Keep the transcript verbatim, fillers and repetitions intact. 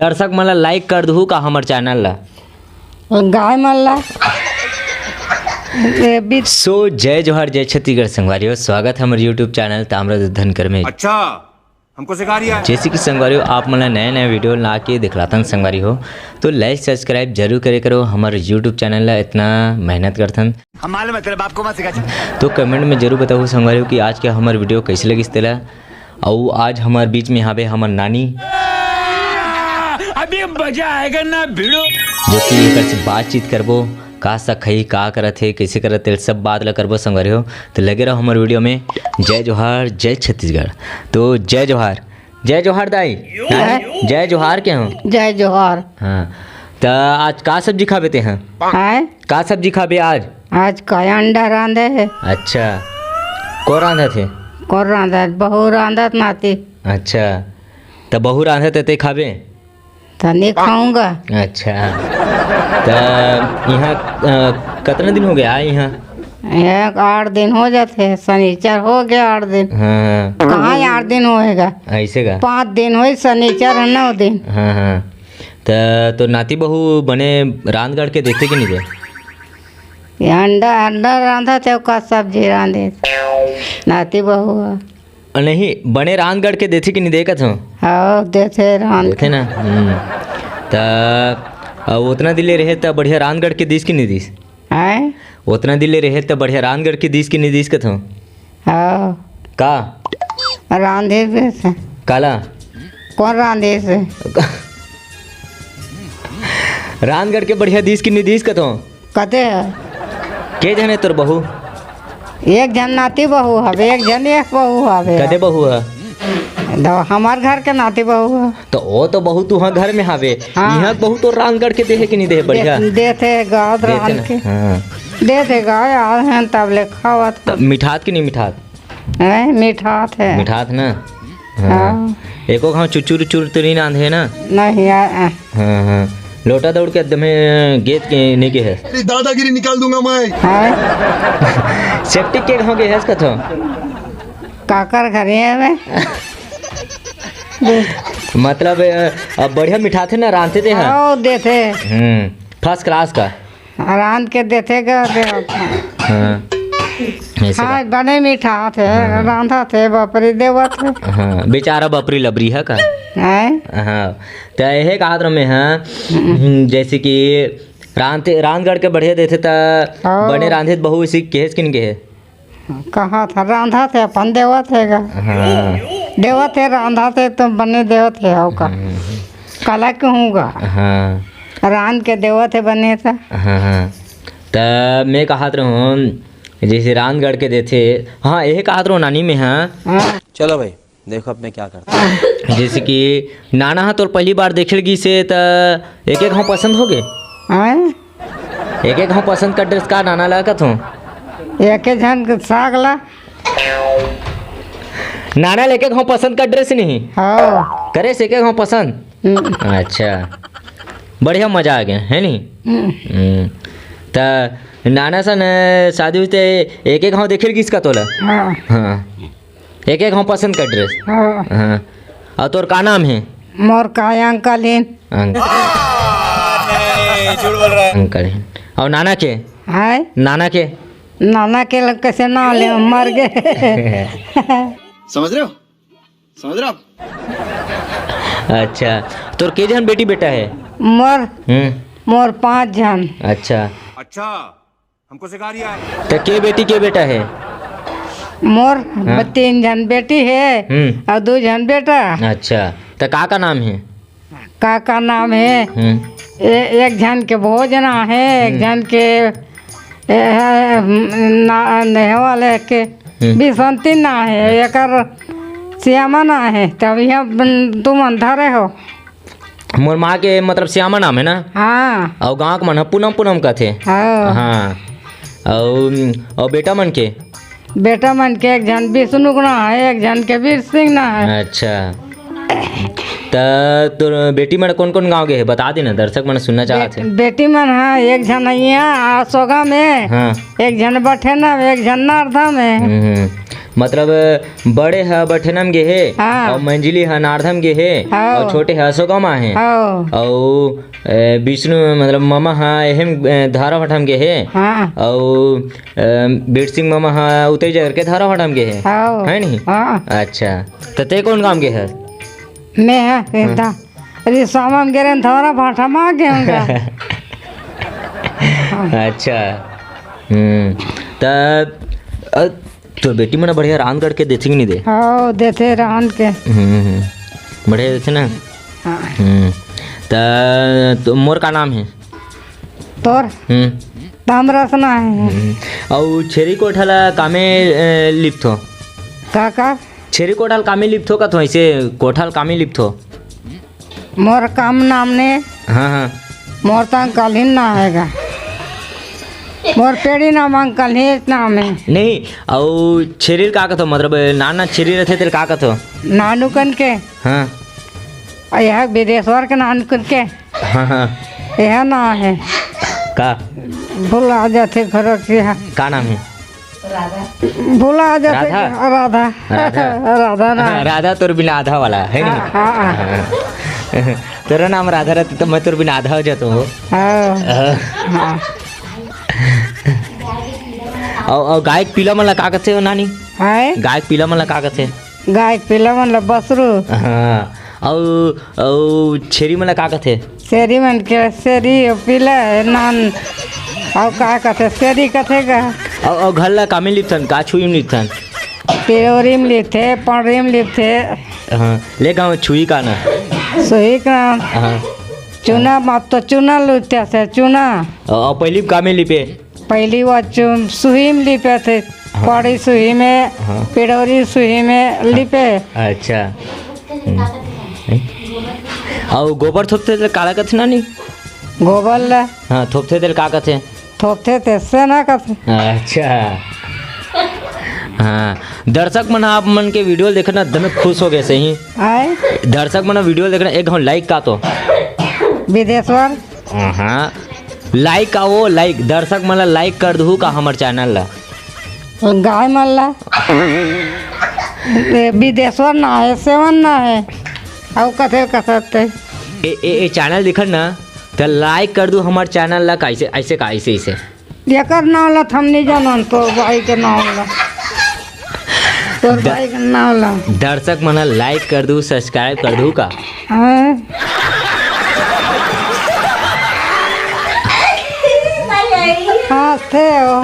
दर्शक मन ला लाइक कर दुहू का हमर चैनल ला? गाय मन ला। ए, बी- सो जय जोहार, जय छत्तीसगढ़ संगवारी हो, स्वागत है हमर YouTube चैनल ताम्रध्वज धनकर में। अच्छा, हमको सिखा रिया है। जैसे कि संगवारी हो, आप मन ला नया नया वीडियो ला के दिखलातन संगवारी हो, तो लाइक सब्सक्राइब जरूर करे करो हमर YouTube चैनल ला, इतना मेहनत करथन। हम मालूम है तेरे बाप को मत सिखा। तो कमेंट में जरूर बताओ संगवारी हो कि आज के हमर वीडियो कैसे लगिस तेला। अउ आज हमर बीच में हावे हमर नानी, अभी मजा आएगा ना भिड़ो। जो कि एकर से बातचीत करबो, का सा खई, का करत हे, कैसे करत हे, सब बात ला करबो संगवारी हो। तो लगे रहो हमर वीडियो में। जय जोहार, जय छत्तीसगढ़। तो जय जोहार, जय जोहार दाई। हाँ? जय जोहार के हो? जय जोहार। हाँ, त आज का सब्जी खाबे ते हैं? हैं? का सब्जी खाबे आज? आज का अंडा रांधे है। अच्छा, को रांधत हे? को रांधत? बहू रांधत नाती। अच्छा, त बहू रांधत हे ते खाबे? त नहीं खाऊंगा। अच्छा, त यहाँ, अ, कतना दिन हो गया आए यहाँ? एक आठ दिन हो जाते, शनिचर हो गया आठ दिन। हाँ, हाँ। कहाँ आठ दिन होएगा? ऐसे का? पाँच दिन होई, शनिचर है नौ दिन। हाँ, हाँ। त तो नाती बहू बने रांध गढ़ के देथे कि नहीं दे? ये अंडा, अंडा रांधा थे, ओकर सब्जी रांधे। नाती बहू ह। अ, नहीं, बने रांध गढ़ के देथे कि नहीं दे कथों? हाँ, देथे रांध देथे के। ना? हम्म। त, अ, ओतना दिन ले रहे त बढ़िया रांध गढ़ के दिस कि नहीं दिस? हैं? ओतना दिन ले रहे त बढ़िया रांध गढ़ के दिस कि नहीं दिस कथों? हाँ। का? रांधे से। काला? कौन रांधे से? रांध गढ़ के बढ़िया दिस कि नहीं दिस कथों? कते है? के झन हे तोर बहू? एक झन नाती बहू हवे, एक झन एक बहू हवे। कते बहू ह? दो, हमार घर के नाती बहू ह। तो वो तो बहू तुहाँ घर में हावे। हाँ। इहाँ बहू तो रांध गढ़ के देहे कि नहीं देहे बढ़िया? दे-, देथे गाँव देथे रांध ना? के। हाँ। देथे गाँव, आज हैं तब ले खावत तो हन। मिठात कि नहीं मिठात? हैं, मिठात है। मिठात ना? हाँ। हाँ। एको घाव चुचुर चुर तो नहीं रांधे ना? नहीं, आ, आ। हाँ, हाँ। लोटा दौड़ के एकदम गेत के नहीं के है। तेरी दादागिरी निकाल दूंगा मैं। हाँ। सेप्टिक के घाव के है कथो? काकर घरे है मैं? मतलब, अ, अब बढ़िया मिठाथे ना रांधते ते हैं? हाँ, देथे। हम्म, फर्स्ट क्लास का। रांध के देथे गा, दे। हाँ। ऐसे हाँ, का? बने मिठाथे, हाँ। रांधथे, बपरी देवत हे। हाँ, बेचारा बपरी लबरी है का? हैं? हाँ, त यही कहत रहो मैं, हाँ, हम्म। हम्म, जैसे कि रांध, रांध गढ़ के बढ़िया देथे त हाँ। बने रांधे त बहू इसी केहेस कि नहीं केहे? कहा था, रांधा थे अपन देवत हे गा। हाँ। देवत हे, रांधा थे तो बने देवत हे, हो का? हम्म। कला के हूँ गा। हाँ। रांध के देवत हे बने था। हाँ, हाँ। त मैं कहत रहूँ, जैसे रांध गढ़ के देथे, हाँ, यही कहत रहूँ नानी में, हाँ। हाँ। चलो भाई, देखो अब मैं क्या करता हूँ। जैसे कि नाना हा तोर पहली बार देखे लगी से त एक एक घाव पसंद हो गए? हैं? एक एक घाव पसंद कर ड्रेस का नाना ला कथों? एक एक झन के साग ला। नाना ले एक एक घाव पसंद कर ड्रेस नहीं? हाँ। करे से एक एक घाव पसंद? हम्म। अच्छा। बढ़िया मजा आ गया, है नी? हम्म। हम्म। त नाना सन शादी हुई ते एक एक घाव देखे लगी इसका तोला? हाँ। हाँ। एक एक घाव पसंद कर ड्रेस। हाँ। हाँ। और तोर का नाम है? मोर का अंकल हिन। अंकल। नहीं, झूठ बोल रहा है। अंकल हिन। और नाना के? हाय। नाना के? नाना के लोग कैसे ना ले, मर गए। समझ रहे हो? समझ रहे हो आप? अच्छा, तोर के झन बेटी बेटा है? मोर, हम्म। मोर पाँच झन। अच्छा। अच्छा। हमको सिखा रिया है। त के बेटी के बेटा है? मोर हाँ। ब-, तीन झन बेटी है हम्म। और दो झन बेटा। अच्छा, त का का नाम है? का का नाम है? हम्म। ए-, एक झन के भोजना है, एक हम्म। झन के, ए, है, ना, नेहवाले के हम्म। बिसंती ना है, एकर श्यामा ना है। तब यह बन-, तुम अंधारे हो। मोर माँ के मतलब श्यामा नाम है ना? हाँ। अउ गाँव के मन ह पूनम पूनम कथे। हाँ। हाँ। अउ, अउ बेटा मन के? बेटा मन के एक झन विष्णु के ना है, एक झन के वीर सिंह ना है। अच्छा। त तोर बेटी मन कौन कौन गाँव गए है? बता देना, दर्शक मन सुनना चाहत है। बे-, बेटी मन है, एक झन यहाँ आसोगा में, हाँ। एक झन बठेना में, एक झन नारदा में। हम्म, हम्म। मतलब बड़े ह बठेना म गे हे, हाँ। अउ मंझली ह नारदा म गे हे, हाँ। अउ छोटे ह अशोका म हे। हाँ। अउ, ए, विष्णु मतलब ममा ह एहे म, ए, धौरा भाठा म गे हे। हाँ। अउ, ए, बीर सिंह ममा ह उतई जाय करके धौरा भाठा म गे हे। हाँ। है नहीं? हाँ। अच्छा, त ते कोन गाँव गे हे? मैं ह, हाँ। दा-, अरे, सामा म गे रहेन, धौरा भाठा म आ गे हूँ गा। अच्छा। हम्म। त, अ, तोर बेटी मन बढ़िया रांध करके देथे कि नहीं दे? हाँ, देथे रांध के। हम्म, हम्म। बढ़िया देथे ना? हाँ। हम्म। त, तो मोर का नाम हे? तोर? हम्म। ताम रसना हे। हम्म। अउ छेरी कोठा ला कामे, ए, लिपथो? का, का? छेरी कोठा ल कामे लिपथो कथो, ऐसे कोठा ल कामे लिपथो? मोर काम नाम ने। हाँ, हाँ। मोर तंग कलहिन ना आएगा। मोर पेड़ी नाम अंकल ही नाम है। नहीं, अउ छेरी ल का कथो? मतलब नान नान छेरी रथे तेल का कथो? नानू कन के। हाँ। अउ यह विदेशवर के नानू कन के। हाँ, हाँ। यह ना है। का? भुला जाथे घर के। का नाम है? भुला जाथे। राधा? राधा। राधा। राधा ना। हाँ, राधा तोर बिना आधा वाला है नहीं? हाँ, हाँ, हाँ। तोरा नाम राधा रहते तो मैं तोर बिना आधा हो जाता हूँ। हाँ। हाँ। हाँ। अउ, अउ गाय के पीला मन ला का कथे हो नानी? हैं? गाय के पीला मन ला का कथे? गाय के पीला मन ला बसरू। हाँ। अउ, अउ छेरी मन ला का कथे? छेरी मन के छेरी, अउ पीला हे नान, अउ का कथे? छेरी कथे गा। अउ, अउ घर ला कामे लिपथन, का छुई म लिपथन? पिरोरी म लिपथे, पंडरी म लिपथे। हाँ, ले गाँव छुई का ना? सुई का। हाँ। चूना, अब तो चूना लिपथे से चूना। अउ, अउ पहिली कामे लिपे? पहिली वो चु-, सुही म लिपे थे, हाँ। पड़ी सुही में, हाँ। पिड़ौरी सुही में लिपे। अच्छा। हम्म। अउ गोबर थोपथे तेल काला कथे नानी? गोबर ला। हाँ, थोपथे तेल का कथे? थोपथे ते से ना कथे। अच्छा। हाँ, दर्शक मन आप मन के वीडियो देखना दमे खुश हो गए सही। आए? दर्शक मन वीडियो देखना एक घंटा लाइक का तो। विदेशवर। हाँ, लाइक का वो लाइक, दर्शक मन ला लाइक कर दहू का हमर चैनल ला? गाय मन ला। ए, विदेशवर ना है, सेवन ना है। अउ कथे कथते। ए, ए, ए चैनल दिखन ना, त लाइक कर दू हमर चैनल ला, कैसे, ऐसे का, ऐसे, ऐसे। एकर नाम ला हम नहीं जानन, तो भाई के नाम ला। तोर द-, भाई के नाम ला। दर्शक मन ला लाइक कर दू, सब्सक्राइब कर दू का? हाँ। हाँ, थे हो।